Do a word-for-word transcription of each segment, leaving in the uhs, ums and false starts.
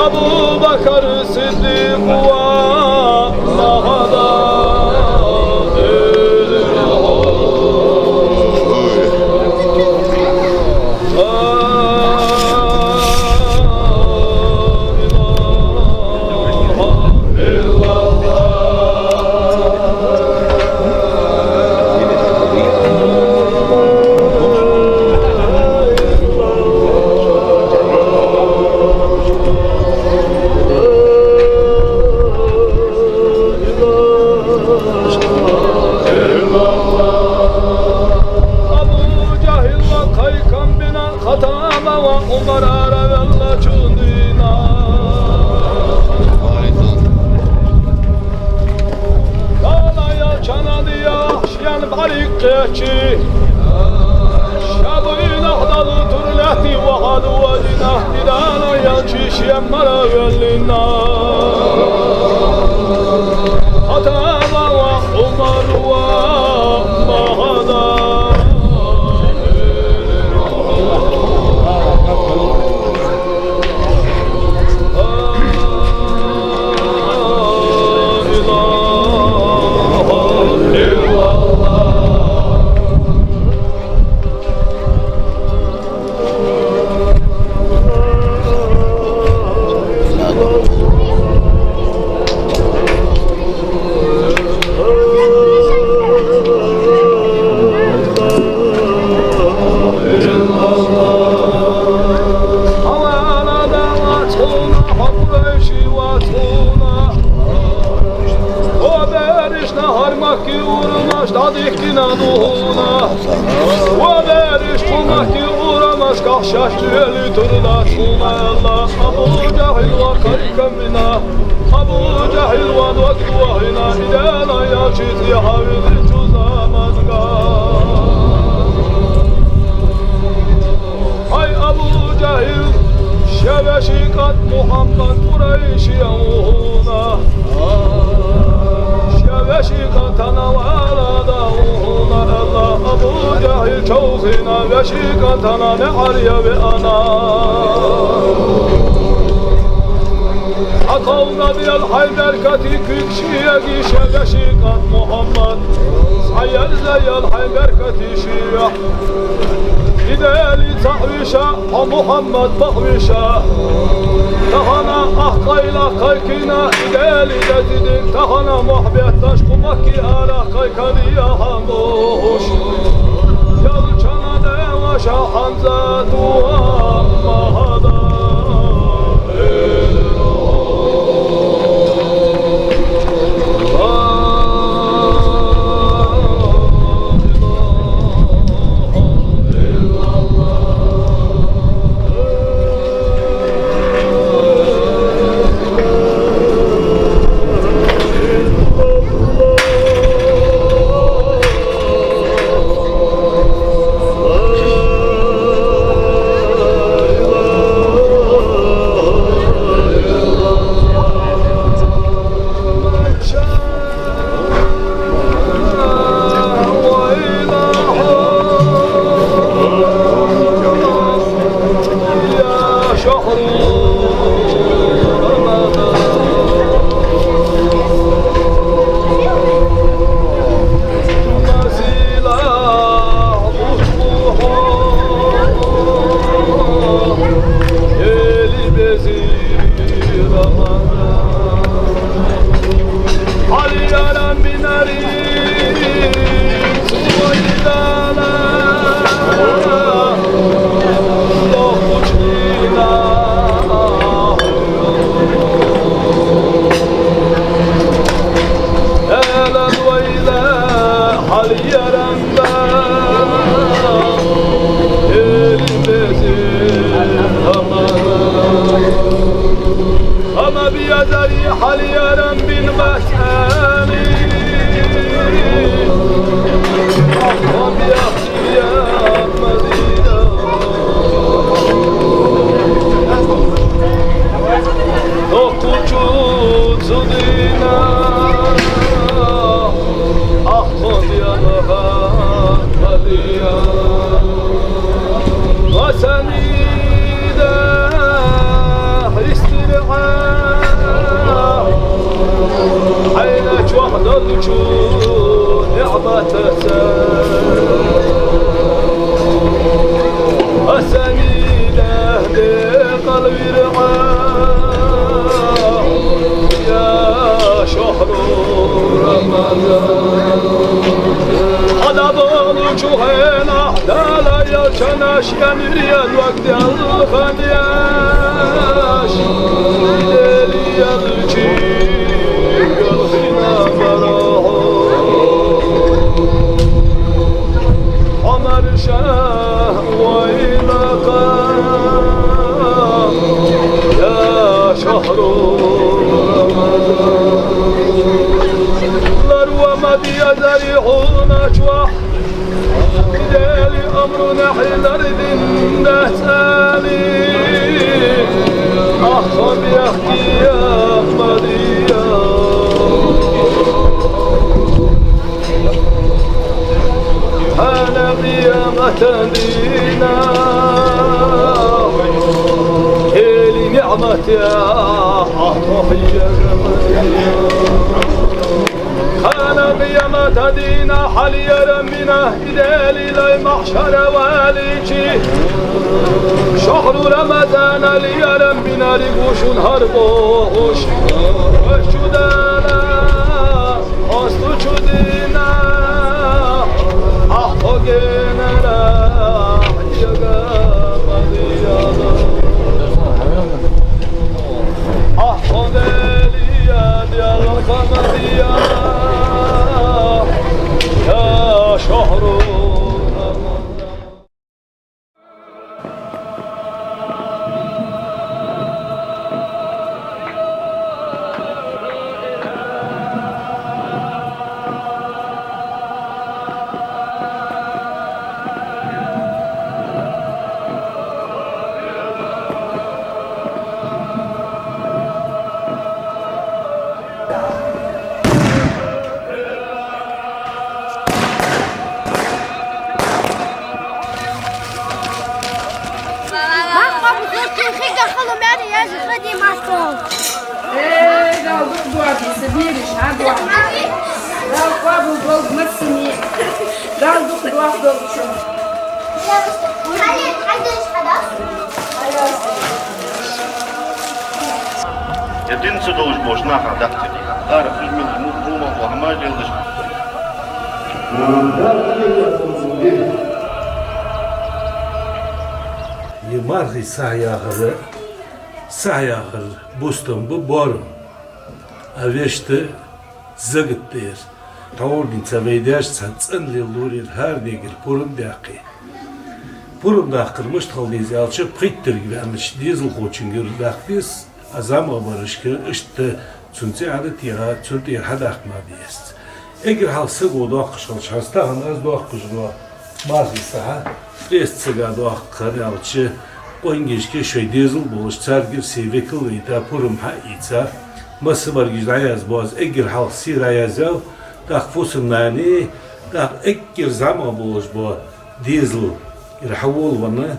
Абу Бакр Сиддикъ ва Махьмад. Абу Джахьил ва кхайкам бина, Хаттаба ва Ӏумар аравелла чун дийна. Дала ял чана дия шен бӀарг кхечи. Ша буйнахьа далу тур лаьтти вахьад вадина, и Дала ял чи шен мара веллина. Хаттаба ва Ӏумар ва Махьмад. Ва бераш, тхо Маккан урамаш дӀадихкина да хьона. Ва бераш, тхо Маккан урамашка шоаш чу велли тур дац хьона, аьлла, Абу Джахьил ва кхайкам бина. Абу Джахьил ва дог дохийна, и Даьла элча тӀехьа везача заманга. Ай, Абу Джахьил, ший веший кӀант Мухьаммад Къурайше ва хьона. Ший веший кӀантана вала да ва хьона, аьлла, Абу Джахьил човхийна, веший кӀантана наӀар е веана. Хьа кхалнах дел хьай беркате куьг ше яги, ший веший кӀант Мухьаммад. Цхьа ерзаял хьай беркате ше яхь. И Даьла цаӀ виша, хьо Мухьаммад бакъ виша. Тахан ахь къайла кхайкина, и Даьла деза дин, тахан мохь бетташ кху Макка арахьа кхайкадий хьан бохуш. Ял чана дела ша Хьамзат ва Махьмад. Хьадаболча хенахь Дала элчанаш январь дог делханеш, Дела элчий ялхина барахьо. Хьо марша вайла кхаба, я шахьру Рамазан. Ларва ма дезара хьона чохь, Дела амру нахьи лардина дац али. Ахьа бехке ма деза. Хьанна къематдийнахь, Элий ниӀматех Ахьа тхо хьежа ма деза. Хьанна къематдийнахь хьалъярам бина Дела лай махьшара валийча, шахьру Рамазана лерам бинарг ву шуна хӀара бохуш, вай чу Дала хьосту чу дина, Ахьа тхо генара хьега ма деза. Ахьа тхо Дела делха ма деза, я шахьру Рамазан. Мах къобал хилча, хи гахало мери яжа хадий мартол. Э, Дала дукха доахалда са бераш, хьа доахалда. Дала къобал долда массане. Дала дукха доахалда долчун. Я дин ца долуш болча наха даккха. Ара, уж мин, ну, ну, ну, хӀама делаш. Е мархий сахьаяхар, сахьаяхар бустам ба боарам. А вешта, загат тӀера. Тхьовра дийца вай даьша цхьа цӀена лела лорийра хӀара дегара пурам даьккхе. Пурам даккхар мишта хила деза аьлча, пхийттарг ваьннача дезалхочунгара даккха деза, а зӀамагӀбарашка иштта цун цӀи Ӏодита, цун тӀера хьадаккха ма деза. Эггара хьалха саго доаккхаш хилча, хӀанз тахан аз доаккхаш дола мархий сахьа, ткъеста сага доаккха хӀана аьлча, къонгашка шоай дезал болаш, царгара сай векал вайта, пурам хьаийца, массаваргаш дӀаязбо аз, эггара хьалха сий дӀаязъяв, тӀаккха фусам-нани, тӀаккха эггара зӀамагӀа болаш бола дезал, ира хьаволавенна,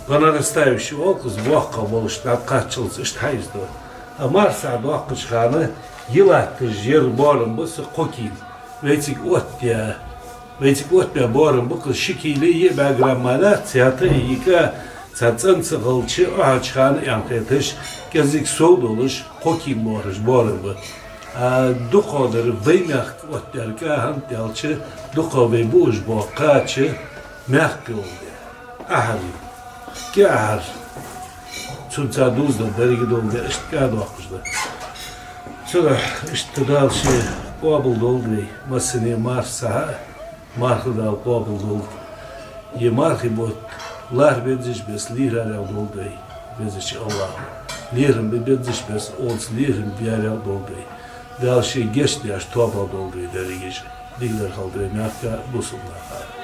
по нарастающей оал-кх из, боккхагӀа болаш, дӀакхаччалца иштта хьаийзадо. А мархий сахьа доаккхача хана йилатташ яр боарам ба са кхо кийла. Вай цига оттаяь, вай цига оттабаь боарам ба-кх из, ши кийла йиъ бӀаь грамм ма дац, цхьаькха а йиъ кӀа, цхьа цӀена ца хилча, охьача хана аьнна хеташ, кӀезига сов долаш, кхо кийла лоархӀаш боарам ба. А дукхагӀдар вай мехка оттадаьр кӀа, хӀана аьлча, дукхагӀа вай буаш бола кхача мехка йолу де. Ахьар ю. КӀе ахьар. Цунца дуздан дерриге долу де, иштта кӀа доаккхаш да. Цунах иштта Дала шен къобал долда вай, массане марха сахьа а, марха Дала къобал долда. Е мархий бутт лархӀа беззачу беса лийрарел долда вай, Везачу АллахӀа. ЛерхӀам бе беззачу беса оцу лерхӀам баьрел долда вай. Дала шен гечдеш тоба долда вай дерригаш а. Дика дар хилда вай мехка а, бусалба наха а.